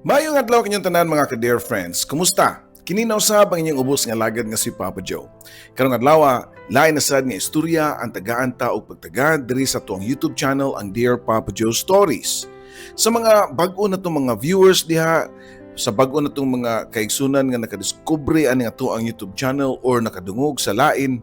Maayong adlaw kaninyong tanan, mga ka-dear friends. Kumusta? Kini na usab ang inyong ubos nga alagad nga si Papa Joe. Karong adlaw, lain na sad nga istorya ang tagaan ta og pagtagad diri sa atuang YouTube channel, ang Dear Papa Joe Stories. Sa mga bag-o na itong mga viewers diha, sa bag-o na itong mga kaigsunan nga nakadiskubre ani atoang YouTube channel or nakadungog sa lain,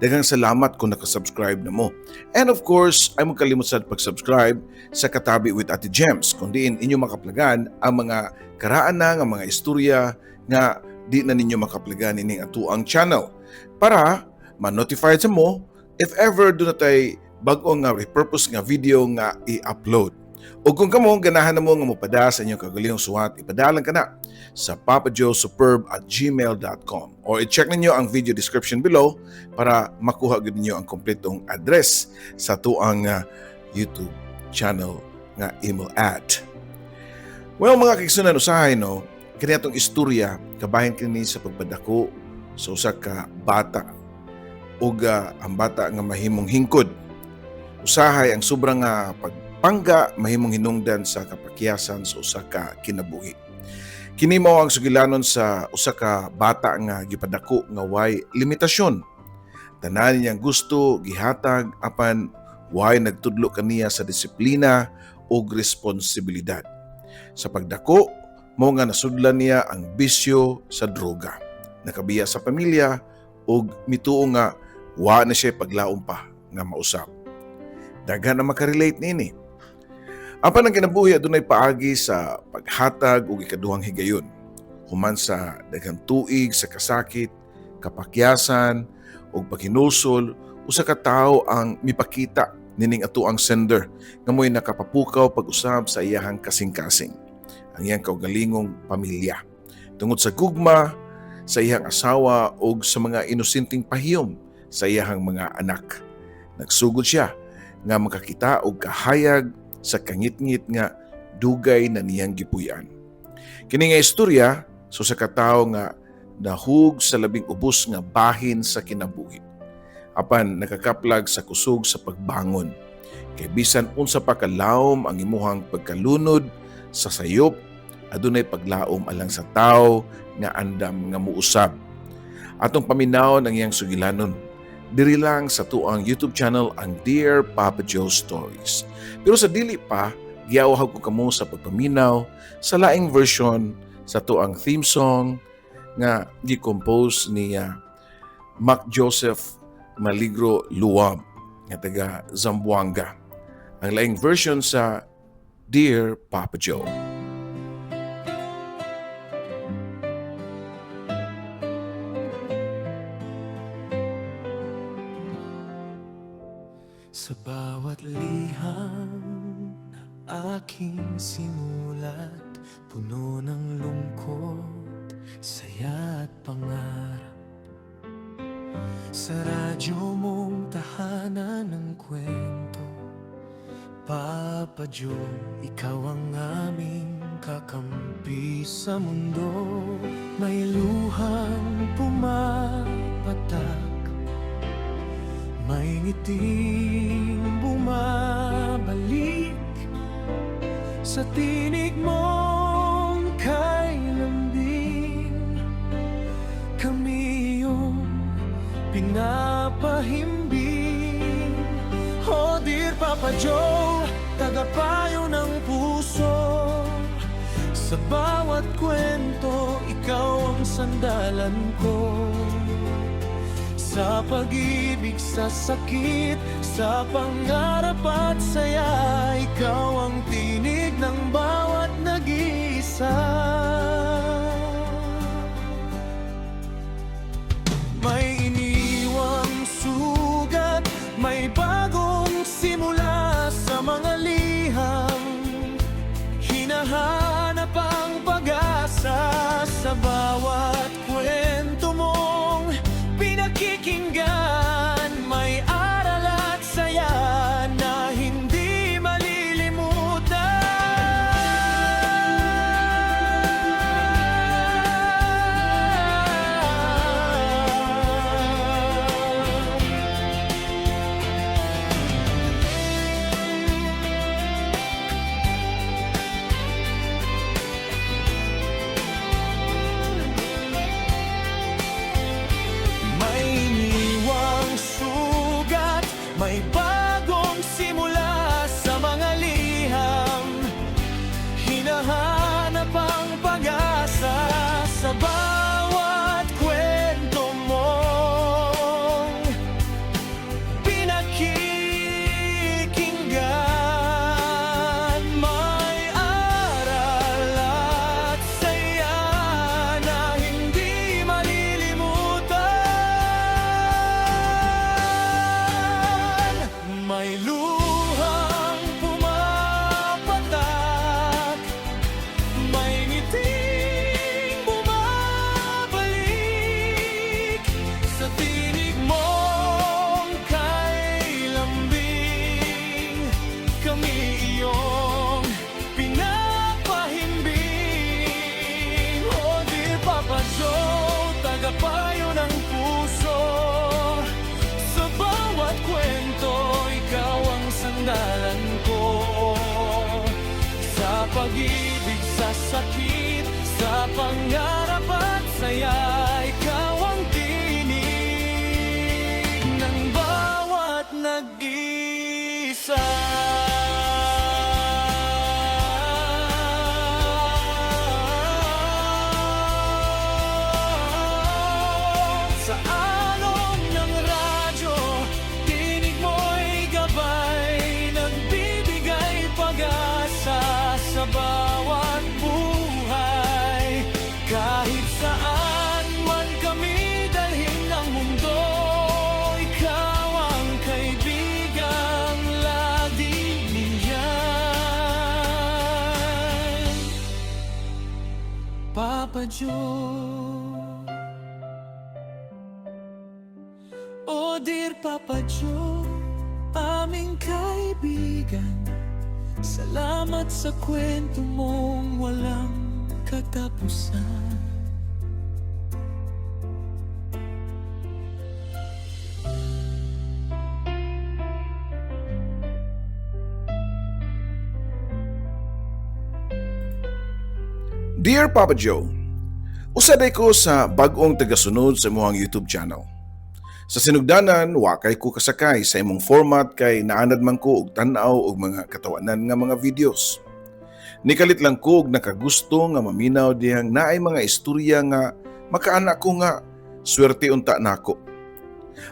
daghang salamat kung nakasubscribe na mo. And of course, ayaw mo kalimot sa pag-subscribe sa Katabi with Ate Gems, kung diin inyo makaplagan ang mga karaan na nga mga istorya nga di na ninyo makaplagan ining atuang channel para ma-notify sa mo if ever duna tay bag-o nga repurpose nga video nga i-upload. O kung kamo ganahan na mo nga mopada sa inyong kaugalingong suwat, ipadalan ka na sa papajoesuperb@gmail.com or i-check ninyo ang video description below para makuha gud ninyo ang kompletong address sa atuang YouTube channel nga email at. Well, mga kaigsunan, usahay no, kini atong istorya kabahin kini sa pagpadako sa usa ka bata ug ang bata nga mahimong hingkod. Usahay ang sobrang nga pagpangga mahimong hinungdan sa kapakyasan sa usa ka kinabuhi. Kini mao ang sugilanon sa usa ka bata nga gipadako nga way limitasyon. Tanan niyang gusto gihatag, apan way nagtudlo kaniya sa disiplina ug responsibilidad. Sa pagdako, mao nga nasudlan niya ang bisyo sa droga. Nakabiya sa pamilya ug mituo nga wa na siya paglaom pa nga mausab. Daghan na makarelate niini. Apan ang kinabuhi adunay paagi sa paghatag ug ikaduhang higayon. Human sa daghang tuig sa kasakit, kapakyasan ug paghinulsol, usa ka tawo ang mipakita nining atuang sender nga mo'y nakapapukaw pag-usab sa iyahang kasing-kasing, ang iyang kaugalingong pamilya. Tungod sa gugma sa iyang asawa ug sa mga inosenteng pahiyom sa iyahang mga anak, nagsugod siya nga makakita og kahayag sa kangitngit nga dugay na niyang gipuy-an. Kini nga istorya sa usa ka tawo nga nahug sa labing ubos nga bahin sa kinabuhi, apan nakakaplag sa kusog sa pagbangon. Kay bisan unsa pa kalawom ang imuhang pagkalunod sa sayop, adunay paglaom alang sa tawo nga andam nga muusab. Atong paminawon ang iyang sugilanon diri lang sa atuang YouTube channel, ang Dear Papa Joe Stories. Pero sa dili pa, giyawahag ko kamo sa pagpaminaw sa laing version sa atuang theme song nga gi-compose ni Mac Joseph Maligro Luwab nga taga Zamboanga. Ang laing version sa Dear Papa Joe. Sa bawat liham na aking sinulat, puno ng lungkot, saya at pangarap. Sa radyo mong tahanan ng kwento, Papa Joe, ikaw ang aming kakampi sa mundo. May luhang pumapatak, may ngiting bumabalik sa tinig mong kay lambing. Kami iyong pinapahimbing. Oh dear Papa Joe, tagapayo ng puso. Sa bawat kwento, ikaw ang sandalan ko. Sa pag-ibig, sa sakit, sa pangarap at saya, ikaw ang tinig ng bawat nag-iisa. May iniwang sugat, may bagong simula. Sa mga liham, hinahanap ang pag-asa. Sa bawat kwento mong pinakikinggan, may aral at saya na hindi malilimutan. Sa bawat kwento mong pinakikinggan, may aral at saya na hindi malilimutan. May luhang pumapatak, may ngiting bumabalik sa tinig mong kay lambing. Kami iyong pinapahimbing. O dear Papa Joe, tagapayo ng puso. Sa bawat kwento, ikaw ang sandalan ko. Sa pag-ibig, sa sakit, sa pangarap at saya, ikaw ang tinig ng bawat nag-iisa. Sa alon ng radyo, tinig mo'y gabay, nagbibigay pag-asa sa bawat buhay. Kahit saan man kami dalhin ng mundo, ikaw ang kaibigang laging nandyan. Papa Joe. Oh dear Papa Joe, aming kaibigan, salamat sa kwento mong walang katapusan. Dear Papa Joe, usa diay ko sa bag-ong tagasunod sa imong YouTube channel. Sa sinugdanan, wa kay ko kasakay sa imong format kay naanad man ko og tan-aw og mga katawanan nga mga videos. Nikalit lang ko og nakagusto nga maminaw dihang naay mga istorya nga makaana ko nga swerte unta nako.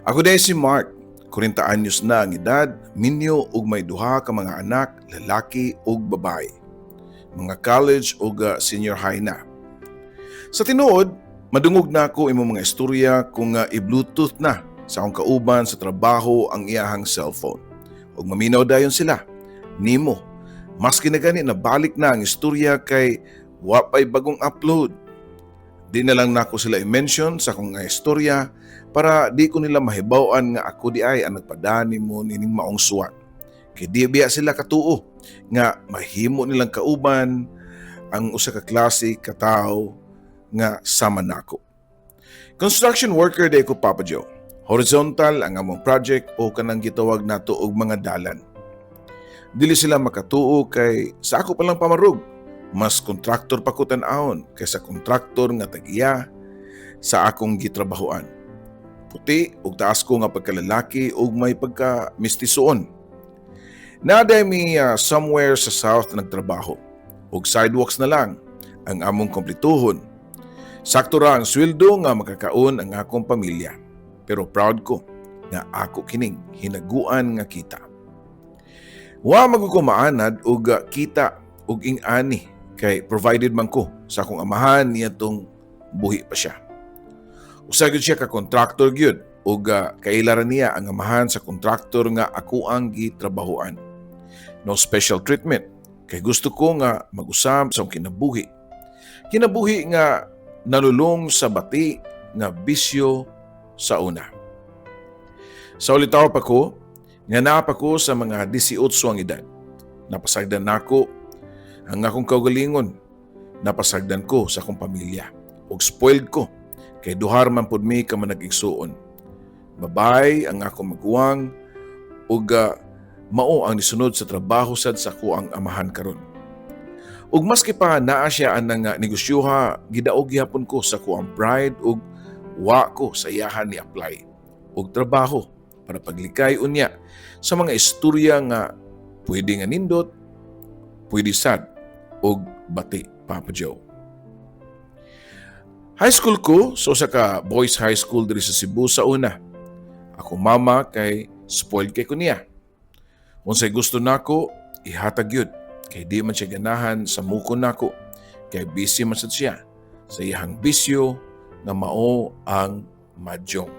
Ako diay si Mark, 40 anyos na ang edad, minyo ug may duha ka mga anak, lalaki ug babae. Mga college ug senior high na. Sa tinuod, madungog na ako imong mga istorya kung i-Bluetooth na sa akong kauban sa trabaho ang iyahang cellphone. Ug maminaw dayon sila. Nimo, maski na gani na balik na ang istorya kay wa pa'y bagong upload. Di na lang nako sila i-mention sa akong nga istorya para di ko nila mahibaw-an nga ako diay ang nagpadani mo nining maong suwat. Kay di biya sila katuo nga mahimo nilang kauban ang usa ka klase katawo nga sama nako. Construction worker diay ko, Papa Joe. Horizontal ang among project o kanang gitawag nato og mga dalan. Dili sila makatuo kay sa ako palang pamarug, mas kontraktor pa ko tan-awon kaysa kontraktor nga tag-iya sa akong gitrabahoan. Puti ug taas ko nga pagkalalaki ug may pagka mestisoon. Naa diay mi somewhere sa south nagtrabaho ug sidewalks na lang ang among komplituhon. Sakto ra ang sweldo nga makakaon ang akong pamilya. Pero proud ko nga ako kining hinaguan nga kita. Wa man ko maanad og kita og ing-ani kay provided man ko sa akong amahan niadtong buhi pa siya. Usa gyud siya ka contractor gyud ug kaila ra niya ang amahan sa kontraktor nga ako ang gitrabahoan. No special treatment kay gusto ko nga mag-usab sa akong kinabuhi. Kinabuhi nga nalulong sa bati nga bisyo sa una. Sa ulitaw pa ko, nga naa pa ko sa mga 18 ang edad. Napasagdan nako ang akong kaugalingon. Napasagdan ko sa akong pamilya. Ug spoiled ko kay duha ra man pud mi ka manag-igsuon. Babay ang akong maguwang ug mao ang nisunod sa trabaho sad sa akoang amahan karon. Ug maski pa naa siya anang negosyoha, gidaog gihapon ko sa akoang pride ug wa ko sa iyahan ni apply og trabaho para paglikay unya sa mga istorya nga pwede nga nindot, pwede sad og bati, Papa Joe. High school ko sa usa ka boys high school diri sa Cebu sa una. Ako mama kay spoiled kay ko niya. Unsay gusto nako, ihatag yun. Kay di man siya ganahan sa muko nako. Kay busy man sad siya sa iyang bisyo nga mao ang mahjong.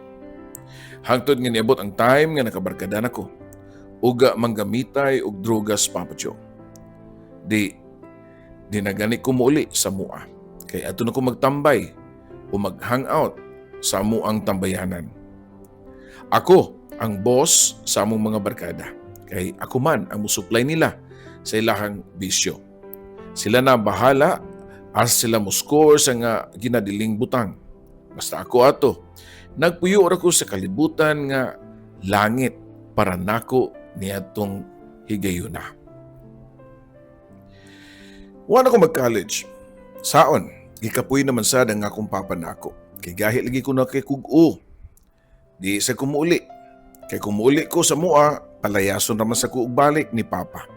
Hangtod nga niabot ang time nga nakabarkada nako. Uga manggamitay og drogas, Papa Joe. Di na gani ko muuli sa mua. Kay adto na ko magtambay o mag-hangout sa amuang tambayanan. Ako ang boss sa among mga barkada. Kay ako man ang musupply nila sa ilahang bisyo. Sila na bahala as sila mo score sa nga ginadiling butang. Basta ako ato, nagpuyo ra ko sa kalibutan nga langit para nako niadtong higayuna. Wa na ko mag-college. Saon, gikapoy naman sad ang akong papa nako. Kay gahi lagi ko na kay kug-o. Di sa kumuuli. Kay kumuuli ko sa mua, palayason raman sa ko og balik ni papa.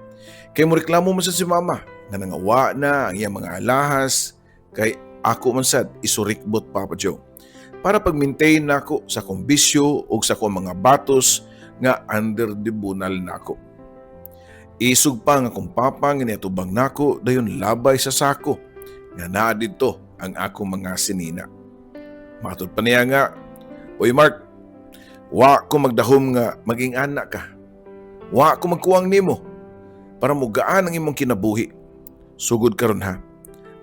Kay mo reklamo man sad si mama nga nangawa na ang iyang mga alahas, kay ako man sad isurikbot, Papa Joe, para pag-maintain nako sa akong bisyo ug sa akong mga batos nga under the bunal nako. Isog pa nga akong papa nga niatubang nako, dayon labay sa sako nga naa didto ang akong mga sinina. Matod pa niya nga, "Uy Mark, wa ko magdahom nga maging anak ka. Wa ko magkuwang nimo para mugaan ang imong kinabuhi. Sugod karon ha.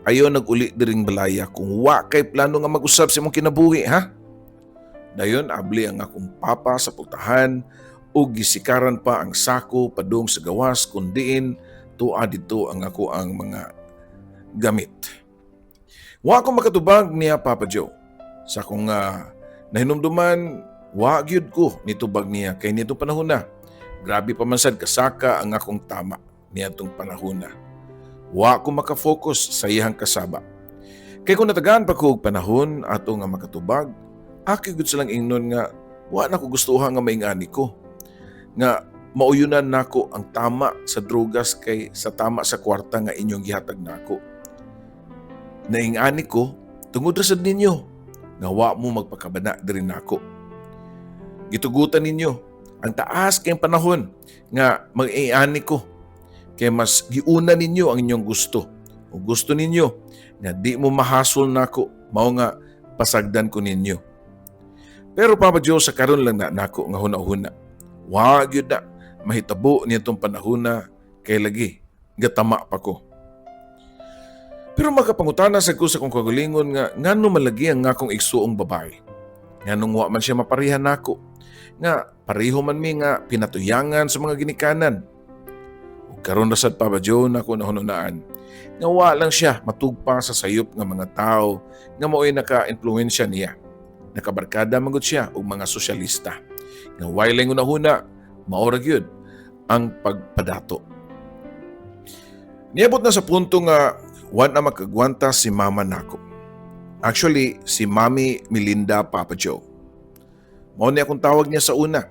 Ayaw nag-uli diring balaya kung wa kay plano nga mag-usab sa imong kinabuhi ha." Dayon abli ang akong papa sa pultahan ug gisikaran pa ang sako padung sa gawas kun diin tua didto ang ako ang mga gamit. Wa ko makatubag niya, Papa Joe. Sa akong nahinumduman, wa gyud ko nitubag niya kay nitong panahon na. Grabe pa man sad kasaka ang akong tama niadtong panahon na. Wa ko makafocus sa iyang kasaba. Kay kung natagaan pa ko og panahon ato nga makatubag, aki gud silang ingnon nga wa na ko gustuha nga maingani ko. Nga mauyunan nako ang tama sa drogas kay sa tama sa kwarta nga inyong gihatag nako. Naingani ko tungod ra sad ninyo nga wa mo magpakabana diri nako. Gitugutan ninyo ang taas kayong panahon nga mag-iani ko kay mas giuna ninyo ang inyong gusto. O gusto ninyo nga di mo mahasol nako, mao nga pasagdan ko ninyo. Pero Papa Joe, sa karon lang na nako nga huna-huna. Wa gyud na mahitabo niadtong panahon na kay lagi gatama pa ko. Pero makapangutana sa ko sa akong kagalingon nga ngano man lagi ang akong igsuong babae. Nganong wa man siya mapareha nako. Nga pareho man mi nga pinatuyangan sa mga ginikanan. Ug karon ra sad, Papa Joe, nako nahununaan nga wa lang siya matugpa sa sayop nga mga tao nga mao'y naka-impluwensya niya. Nakabarkada man gud siya og mga sosyalista. Nga way lang hunahuna, mao ra gyud ang pagpadato. Niabot na sa punto nga wa na makagwanta si mama nako. Actually, si Mami Melinda, Papa Joe. Mao ni akong tawag niya sa una.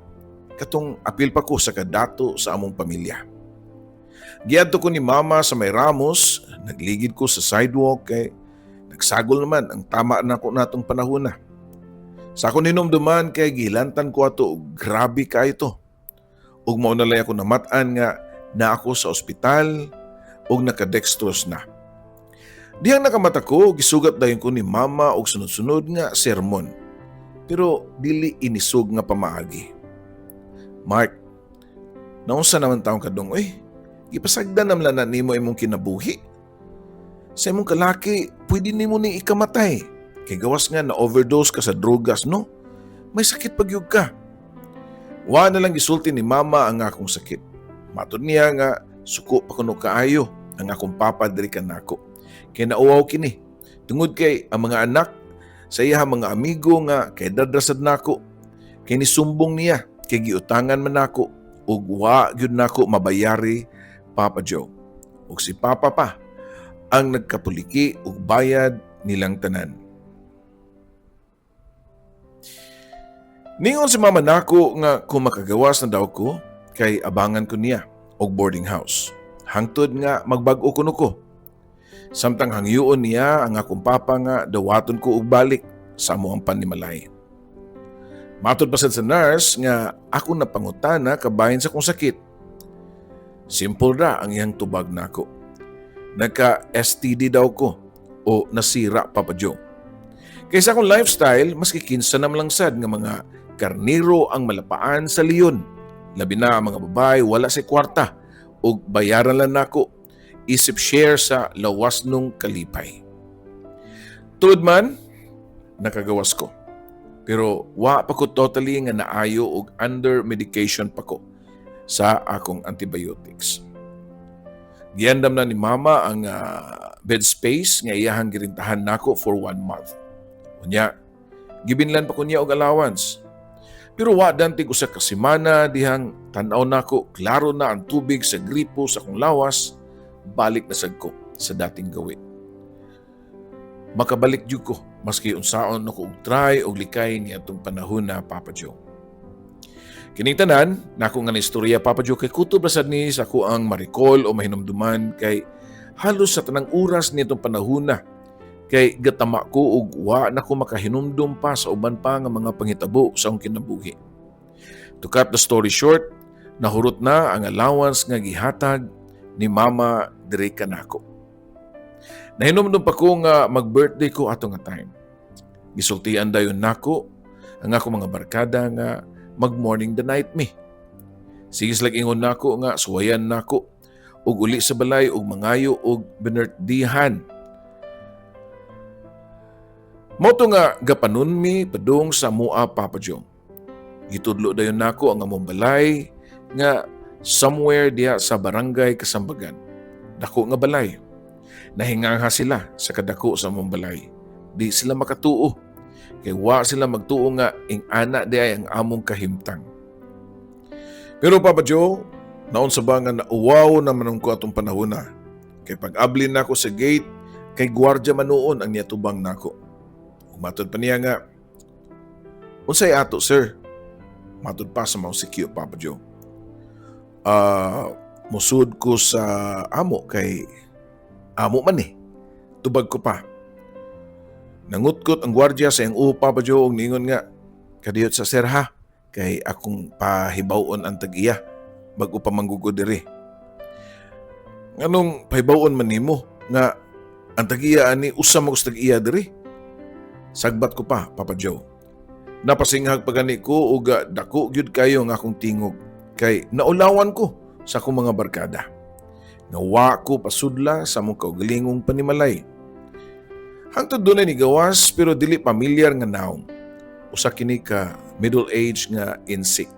Katong apil pa ko sa kadato sa among pamilya. Giadto ko ni mama sa may Ramos, nagligid ko sa sidewalk kay nagsagol naman ang tama nako natong panahon na. Sa akong hinumduman kay gilantan ko ato og grabe kaayo to. Ug mao na lang ako namat-an nga na ako sa ospital ug nakadextrose na. Dihang nakamata ko, gisugat dayon ko ni mama og sunod-sunod nga sermon. Pero dili inisog nga pamaagi. "Mark, naunsa naman taong kadong, oy, gipasagdan naman na nimo imong kinabuhi. Sa imong kalaki, pwede nimo ni ikamatay. Kay gawas nga na overdose ka sa drogas, no? May sakit pa gyud ka." Wa na lang gisulti ni mama ang akong sakit. Matod niya nga suko pa kuno kaayo ang akong papa diri kanako. Kay nauwaw kini. Tungod kay ang mga anak sa iya mga amigo nga kay dadrasad nako. Kay nisumbong niya kay giutangan man nako ug wa gyud nako mabayari, Papa Joe. Ug si Papa pa ang nagkapuliki og bayad nilang tanan. Ningon si mama nako nga kung makagawas na daw ko, kay abangan ko niya og boarding house. Hangtod nga magbag-o kuno ko. Samtang hangyoon niya ang akong papa nga dawaton ko og balik sa among panimalay. Matod pa sad sa nurse nga ako napangutana kabahin sa akong sakit. Simple ra ang iyang tubag nako. Nagka-STD daw ko o nasira, Papa Joe. Kaysa akong lifestyle, maski kinsa naman lang sad nga mga karniro ang malapaan sa leon. Labi na ang mga babae, wala sa kwarta o bayaran lang nako isip share sa lawas nung kalipay. Tuod man, nakagawas ko. Pero wa pa ko totally nga naayo og under medication pa ko sa akong antibiotics. Giandam na ni Mama ang bed space nga iyahang girintahan nako for one month. Unya, gibinlan pa ko niya og allowance. Pero wa dantig usa ka semana dihang tan-aw nako klaro na ang tubig sa gripo sa akong lawas, balik na sad ko sa dating gawi. Makabalik jud ko maski unsaon ako og try og likay niadtong panahon na, Papa Joe. Kining tanan nako nga istorya, Papa Joe, kay kutob ra sad ni sa ako ang ma-recall o mahinumduman kay halos sa tanang oras nitong panahon na kay gatama ko og wa na ko makahinumdum pa sa uban pa nga mga panghitabo sa akong kinabuhi. To cut the story short, nahurot na ang allowance nga gihatag ni Mama diri kanako. Nahinumdum pa ko nga mag-birthday ko ato nga time. Gisultian dayon nako ang ako mga barkada nga mag-morning the night mi. Sige slag ingon nako nga suwayan nako og uli sa balay og mangayo og binirthday-han. Mao to nga gapanon mi padung sa mua, Papa Joe. Gitudlo dayon nako ang among balay nga somewhere diha sa Barangay Kasambagan. Dako nga balay. Nahingangha sila sa kadako sa among balay. Di sila makatuo. Kay wa sila magtuo nga ing ana di ay ang among kahimtang. Pero Papa Joe, naon sa ba nga nauwaw naman ko atong panahon na. Kay pag-abli nako sa gate, kay gwardya manuon ang niyatubang nako. Matod pa niya nga, "Unsay ato, sir?" Matod pa sa mao si Q, Papa Joe. "Ah, musud ko sa amo kay amo man eh," tubag ko pa. Nangutkot ang gwardya sa iyang uho, Papa Joe, ug ningon nga, "Kadiyot sa sir ha, kay akong pahibawon ang tag-iya bago pa manggugod diri." "Nganong pahibawon man nimo nga ang tag-iya ani usa man sa tag-iya diri?" Sagbat ko pa, Papa Joe. Napasinghag pa gani ko ug dako gyud kayo nga akong tingog kay naulawan ko sa akong mga barkada. Nga wa ko pasudla sa among kaugalingong panimalay. Hangtod dunay ni gawas pero dili pamilyar nga naong. Usa kini ka middle age nga insik.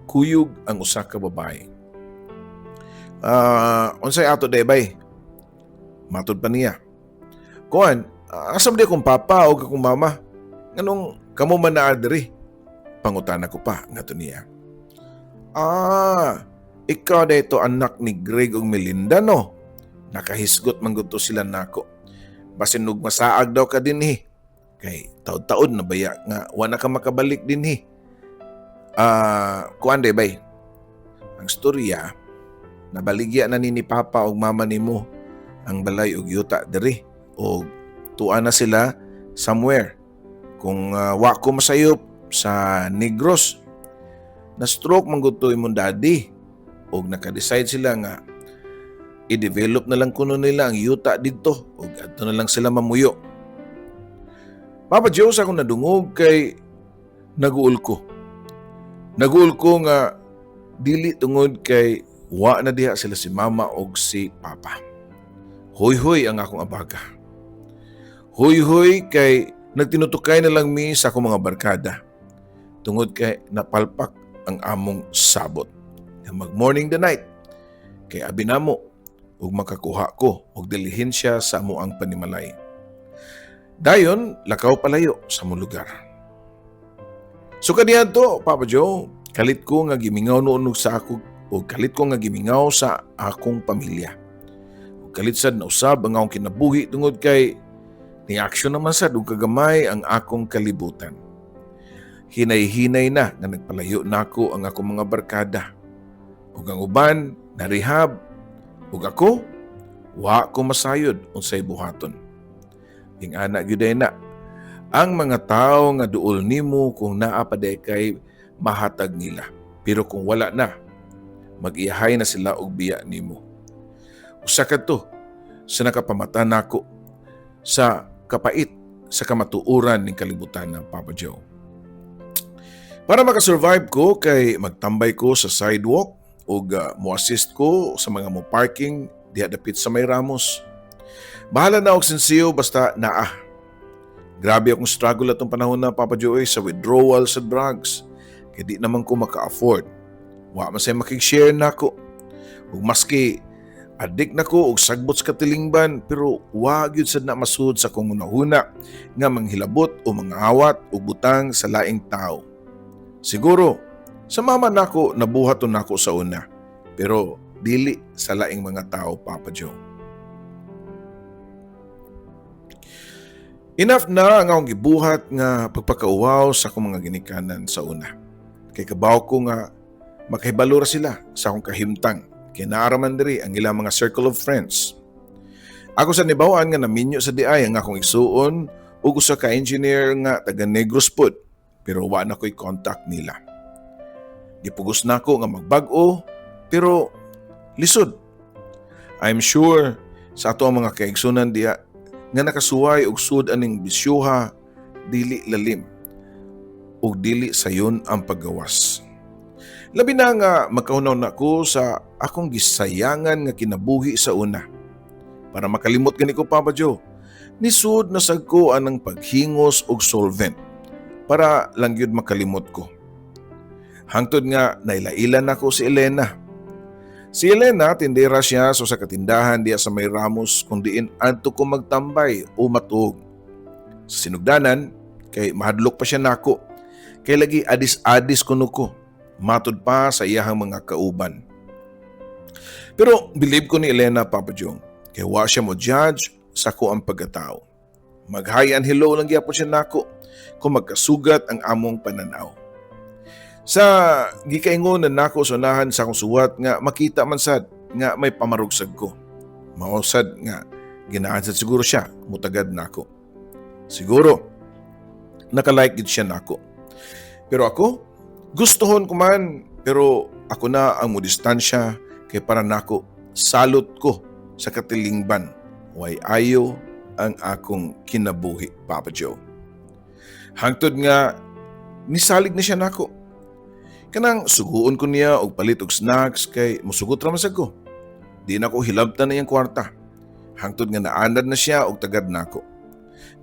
Kuyog ang usa ka babae. "Ah, unsay ato day bay?" Matod pa niya. "Kuan, asa man di akong papa o akong mama? Nganong kamo man naa diri?" Pangutana ko pa ngadto niya. "Ah, ikaw dito anak ni Greg ug Melinda, no?" Nakahisgot man gud to sila nako. "Basin og masaag daw ka dinhi. Kay taod-taod na baya nga wa na ka makabalik dinhi." "Ah, kuan day bay. Ang storya, nabaligya na ni papa ug mama nimo ang balay ug yuta diri og tuwa na sila somewhere. Kung wa ko masayop, sa Negros. Na stroke man gud to imong daddy og naka-decide sila nga i-develop na lang kuno nila ang yuta didto ug adto na lang sila mamuyo." Papa Joe, sa akong nadungog kay naguol ko. Naguol ko nga dili tungod kay wa na diha sila si mama og si papa. Huy-huy ang akong abaga. Huy-huy kay nagtinutukay na lang mi sa akong mga barkada. Tungod kay napalpak ang among sabot. Nga mag-morning the night kay abi namo ug makakuha ko og dilihensya sa amo ang panimalay. Dayon, lakaw palayo sa among lugar. So kaniadto, Papa Joe, kalit ko nga gimingaw noon og sa ako o kalit ko nga gimingaw sa akong pamilya. Ug kalit sad na usab ang akong kinabuhi tungod kay ni-action naman sad og kagamay ang akong kalibutan. Hinay-hinay na nga nagpalayo nako ang akong mga barkada. Ug ang uban na rehab ug ako Wa ko masayod unsay buhaton. Ing-ana gyud na ang mga tao nga duol nimo kung naa pa diay kay mahatag nila. Pero kung wala na, mag-iyahay na sila og biya nimo. Usa kadto sa nakapamata nako sa kapait sa kamatuoran ning kalibutan ng, Papa Joe. Para makasurvive ko kay magtambay ko sa sidewalk ug mo-assist ko sa mga mo parking diha dapit sa may Ramos. Bahala na og sensiyo basta naa. Grabe akong struggle atong panahon na, Papa Joe, sa withdrawal sa drugs. Kay di naman ko maka-afford. Wa man say makig-share nako. Ug maski adik na ko og sagbot sa katilingban, pero wa gyud sad na masud sa akong hunahuna nga manghilabot o mangawat og butang sa laing tao. Siguro sa mama nako nabuhat nako sa una, pero dili sa laing mga tao, Papa Joe. Enough na ang akong gibuhat nga pagpakauwaw sa akong mga ginikanan sa una. Kay kabaw ko nga makahibalo ra sila sa akong kahimtang. Kay naa ra man diri ang ilang mga circle of friends. Ako sa nibaw-an nga naminyo sa diay ang akong igsuon ug usa ka engineer nga taga Negros pud, pero wa na ko'y contact nila. Gipugos nako nga magbag-o pero lisod. I'm sure sa ato ang mga kaigsunan diya nga nakasuway og sud aning bisyuha, dili lalim ug dili sayon ang paggawas. Labi na nga magkahunaw na ko sa akong gisayangan nga kinabuhi sa una. Para makalimot gani ko, Papa Joe, nisud na sad ko anang paghingos og solvent para lang gyud makalimot ko. Hangtod nga nailailan nako si Elena. Si Elena, tindera siya sa katindahan diya sa may Ramos kung diin adto ko magtambay o matuog. Sa sinugdanan, kay mahadlok pa siya nako. Kay lagi adis-adis kuno ko, matud pa sa iyahang mga kauban. Pero believe ko ni Elena, Papa Jong, kay wa siya mo judge sa ko ang pagkatao. Mag-hi and hello lang gyapon siya nako kung magkasugat ang among pananaw. Sa gikaingon na nako sa unahan sa akong suwat nga makita man sad nga may pamarugsag ko. Mao sad nga ginahan sad siguro siya mutagad nako. Siguro nakalike gid siya nako. Pero ako gustuhon ko man, pero ako na ang mo distansya kay para nako salot ko sa katilingban. Way ayo ang akong kinabuhi, Papa Joe. Hangtod nga nisalig na siya nako. Kanang suguon ko niya og palit og snacks kay musugot ra man sad ko. Di na ko hilabtan na iyang kwarta. Hangtod nga naanad na siya og tagad nako.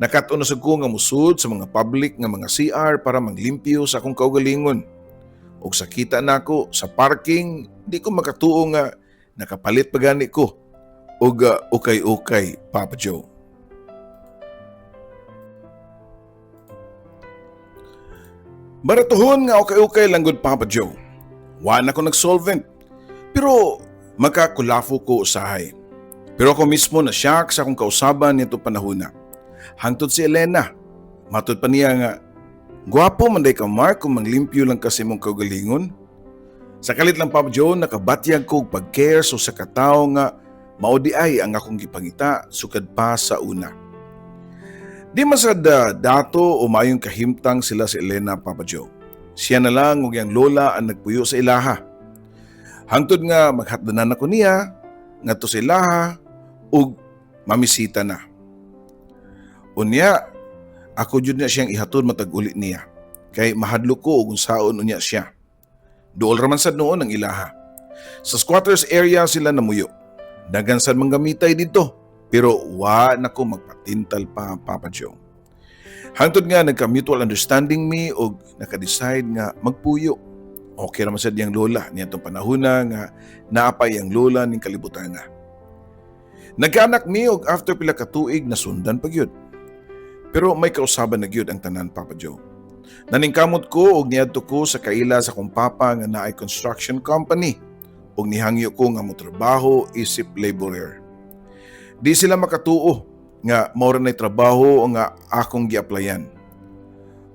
Nakat-on na sad ko nga musud sa mga public nga mga CR para manglimpyo sa akong kaugalingon. Og sa kita nako sa parking, di ko makatuo nga nakapalit pa gani ko og ukay-ukay, Papa Joe. Baratuhon nga ukay-ukay lang gud, Papa Joe. Wa na ko nag-solvent. Pero makakulafo ko usahay. Pero ako mismo na shock sa akong kausaban nito panahona. Hangtod si Elena, matud pa niya nga, "Gwapo man day ka, Mark, kung manglimpyo lang kasi mong kaugalingon." Sa kalit lang, Papa Joe, nakabatyag ko og pag-care so sa katawo nga mao di ay ang akong gipangita sukad pa sa una. Di man sad dato o maayong kahimtang sila si Elena, Papa Joe. Siya na lang ug iyang lola ang nagpuyo sa ilaha. Hangtod nga maghatdanan ako niya ngadto sa ilaha ug mamisita na. Unya, ako jud na siyang ihatod matag uli niya. Kay mahadlok ko og unsaon unya siya. Duol ra man sad noon ang ilaha. Sa squatters area sila namuyo. Daghan sad manggamitay dito. Pero wa na ko magpatintal pa, Papa Joe. Hangtod nga nagka-mutual understanding mi og naka-decide nga magpuyo. Okay ra man sad iyang lola niya itong panahon na nga naapay ang lola ning kalibutan na. Nagkaanak mi og after pila ka tuig nasundan pa gyud. Pero may kausaban na gyud ang tanan, Papa Joe. Naningkamot ko og niadto ko sa kaila sa akong papa nga naay construction company ug nihangyo ko nga motrabaho isip laborer. Di sila makatuo nga mao ra nay trabaho nga akong gi-applyan.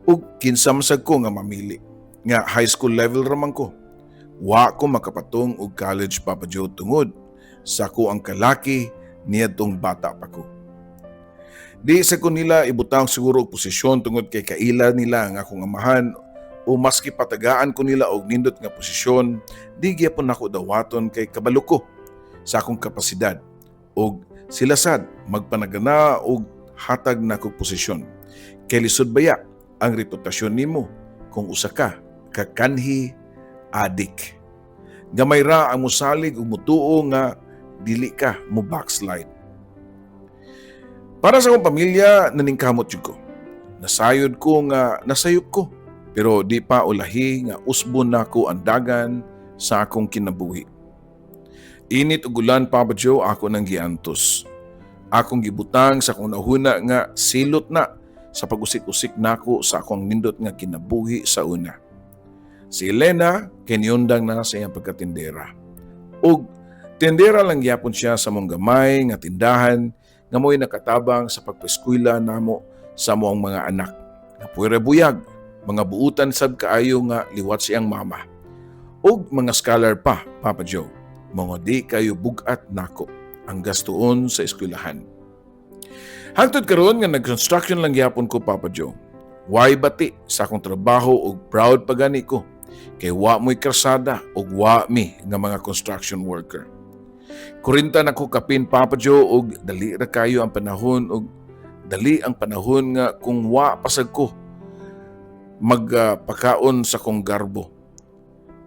Ug kinsa man sad ko nga mamili nga high school level ra man ko. Wa ko makapatong og college, Papa Joe, tungod sa ko ang kalaki niadtong bata pa ko. Di sa ko nila ibutang siguro og posisyon tungod kay kaila nila ang akong amahan o maski patagaan ko nila og nindot nga posisyon, di gyapon nako dawaton kay kabalo ko sa akong kapasidad og sila sad magpanagana og hatag nako posisyon. Kay lisod baya ang reputasyon nimo kung usa ka ka kanhi adik. Gamay ra ang musalig ug mutuo nga dili ka mo backslide. Para sa akong pamilya, naningkamot jud ko. Nasayod ko nga nasayop ko, pero di pa ulahi nga usbon nako ang dagan sa akong kinabuhi. Init ug ulan, Papa Joe, ako nang giantos. Akong gibutang sa akong nahuna nga silot na sa pag-usik-usik nako sa akong nindot nga kinabuhi sa una. Si Elena, kanyundang na sa iyang pagkatindera. Ug tindera lang gyapon siya sa among gamay nga tindahan nga mo'y nakatabang sa pagpeskwela namo sa among mga anak. Nga puwera buyag, mga buutan sab kaayo nga liwat siyang mama. Ug mga scholar pa, Papa Joe, mga di kayo bugat nako ang gastuon sa eskwelahan. Hangtod karon nga nag-construction lang gyapon ko, Papa Joe. Way bati sa akong trabaho ug proud pa gani ko kay wa mo'y krasada ug wa mi nga mga construction worker. 40 na ko kapin, Papa Joe, ug dali ra kayo ang panahon ug dali ang panahon nga kung wa pasag ko magpakaon sa kong garbo.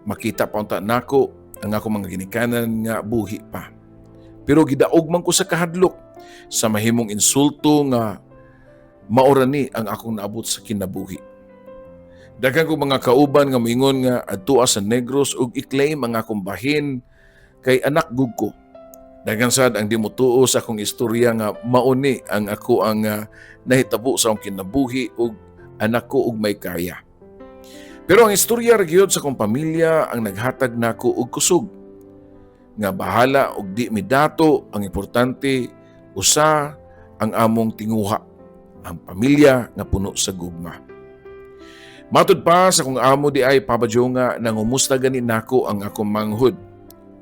Makita pa unta nako ang akong mga ginikanan nga buhi pa. Pero gidaog man ko sa kahadlok sa mahimong insulto nga maura ni ang akong naabot sa kinabuhi. Daghan ko mga kauban nga moingon nga adtua sa Negros ug i-claim ang akong bahin kay anak gug ko. Daghan sad ang di motuo sa akong istorya nga mauni ang ako ang nahitabo sa akong kinabuhi ug anak ko ug may kaya. Pero ang istorya ra gyud sa akong pamilya ang naghatag nako og kusog. Nga bahala og di midato, ang importante usa ang among tinguha, ang pamilya nga puno sa gugma. Matud pa sa akong amo di ay, Papa Joe, nga nangumusta gani nako ang akong manghud.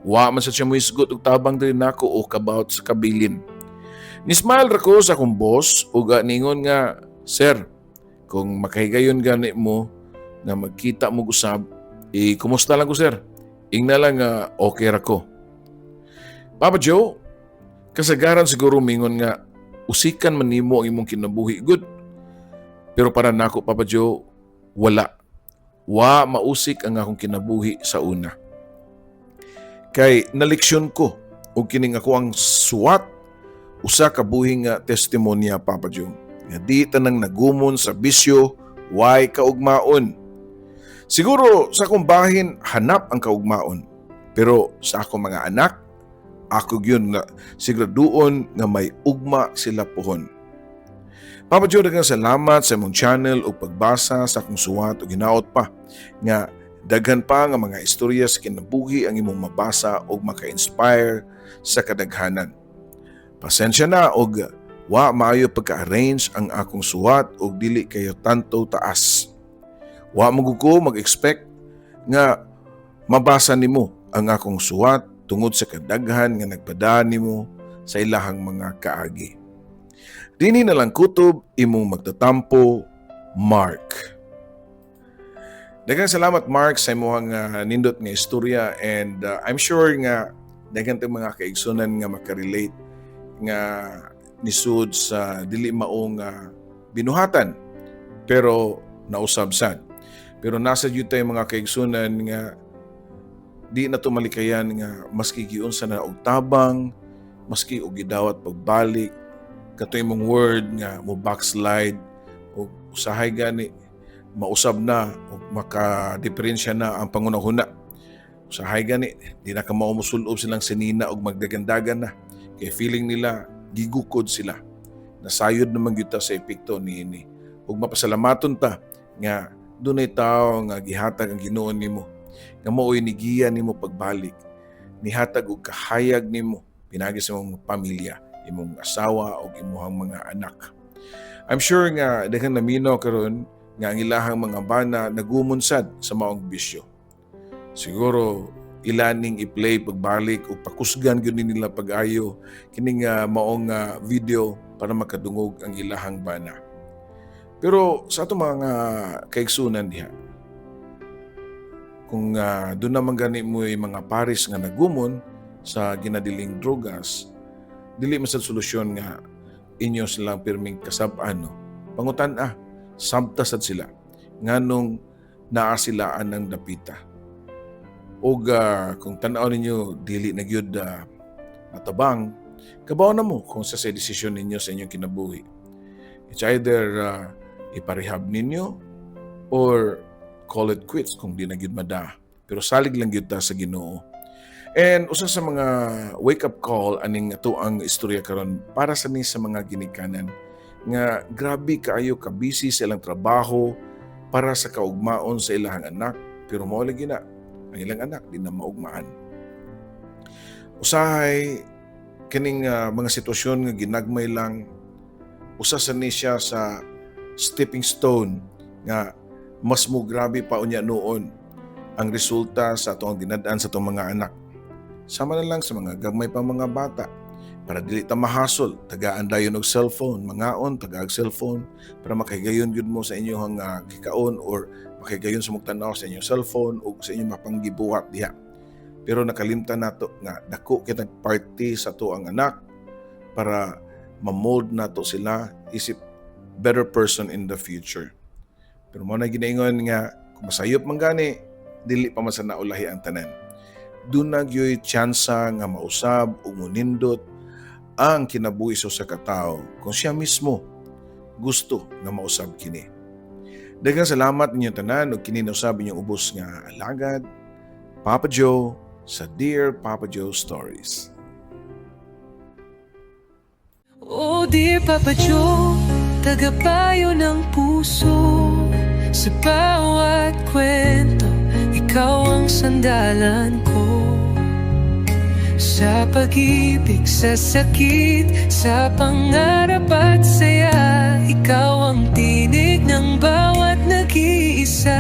Wa man sa siya mohisgot og tabang diri nako o kabaw sa kabilin. Ni-smile ra ko sa akong boss ug ningon nga, "Sir, kung makahigayon gani mo nga magkita mo usab, eh, kumusta lang ko, sir. Ingna lang nga okay ra ko." Papa Joe, kasagaran siguro mingon nga usikan man nimo ang imong kinabuhi good. Pero para nako, Papa Joe, wala. Wa mausik ang akong kinabuhi sa una. Kay naleksyon ko og kining ako ang suwat usa ka buhi nga testimonya, Papa Joe. Nga di tanang nagumon sa bisyo way kaugmaon. Siguro sa akong bahin hanap ang kaugmaon. Pero sa akong mga anak, ako gyud nga siguraduon nga may ugma sila puhon. Papa Joe, daghang salamat sa imong channel ug pagbasa sa akong suwat ug hinaot pa nga daghan pa nga mga istorya sa kinabuhi ang imong mabasa ug maka-inspire sa kadaghanan. Pasensya na og wa maayo pagka-arrange ang akong suwat ug dili kayo tanto taas. Wa mo ko mag-expect nga mabasa nimo ang akong suwat tungod sa kadaghan nga nagpada nimo sa ilahang mga kaagi. Dini na lang kutob imong magtatampo, Mark. Daghang salamat, Mark, sa imong nindot nga istorya and I'm sure nga daghan tayong mga kaigsunan nga makarelate nga nisud sa dili maong binuhatan pero nausab sad. Pero nasa jud tayo mga kaigsunan nga di na tumalikayan nga maski giunsa na og tabang, maski og gidawat pagbalik, kato imong word nga mo backslide o usahay gani mausab na o makadiferensya na ang pangunahuna. Usahay gani di na ka mao mosulob silang sinina og magdagandagan na kay feeling nila gigukod sila. Nasayod naman gyud ta sa epekto niini. Ug mapasalamaton ta nga dunay tawo nga gihatag ang Ginoo nimo nga mao'y nigiya nimo pagbalik, nihatag og kahayag nimo pinagi sa imong pamilya, imong asawa o imong mga anak. I'm sure nga daghang naminaw karon nga ang ilahang mga bana nagumunsad sa maong bisyo. Siguro Ilaning i-play pagbalik o pakusgan gyud ni nila pag-ayo kining maong video para makadungog ang ilahang bana. Pero sa atong mga kaigsunan diha, kung doon naman gani mo mga pares nga nagumon sa ginadiling drogas, dili man sa solusyon nga inyo silang pirming kasab-an, no? Pangutan ah, sabta sad sila nganong naa sila anang dapita. Og kung tan-aw ninyo dili na gyud matabang, kabaw na mo kung sa desisyon ninyo sa inyong kinabuhi. It's either iparehab ninyo or call it quits kung di na gyud mada. Pero salig lang gyud ta sa Ginoo. And usa sa mga wake up call aning ato ang istorya karon para sa ni sa mga ginikanan nga grabe kaayo ka busy sa ilang trabaho para sa kaugmaon sa ilang anak, pero mao lagi na ang ilang anak di na maugmaan. Usahay kining mga sitwasyon nga ginagmay lang, usa sa ni siya sa stepping stone nga mas mo grabe pa unya noon ang resulta sa atong dinad-an sa atong mga anak. Sama na lang sa mga gamay pa mga bata, para dili ta mahasol, tagaan dayon og cellphone, mangaon tagaag cellphone para makahigayon gyud mo sa inyong gikaon or makahigayon sa mong sa inyong cellphone o sa inyong mapanggibuhat diha. Pero nakalimtan nato nga dako kitag party sa ato ang anak para ma-mold nato sila isip better person in the future. Pero mo na ginaingon nga kung masayop man gani, dili pa man sa naulahi ang tanan. Doon na gyoy tsansa nga mausab o munindot ang kinabuhi sa usa ka tawo kung siya mismo gusto nga mausab kini. Daghang salamat ninyong tanan ug kini nausab inyong ubos nga alagad, Papa Joe, sa Dear Papa Joe Stories. Oh dear Papa Joe, tagapayo ng puso. Sa bawat kwento, ikaw ang sandalan ko. Sa pag-ibig, sa sakit, sa pangarap at saya, ikaw ang tinig ng bawat nag-iisa.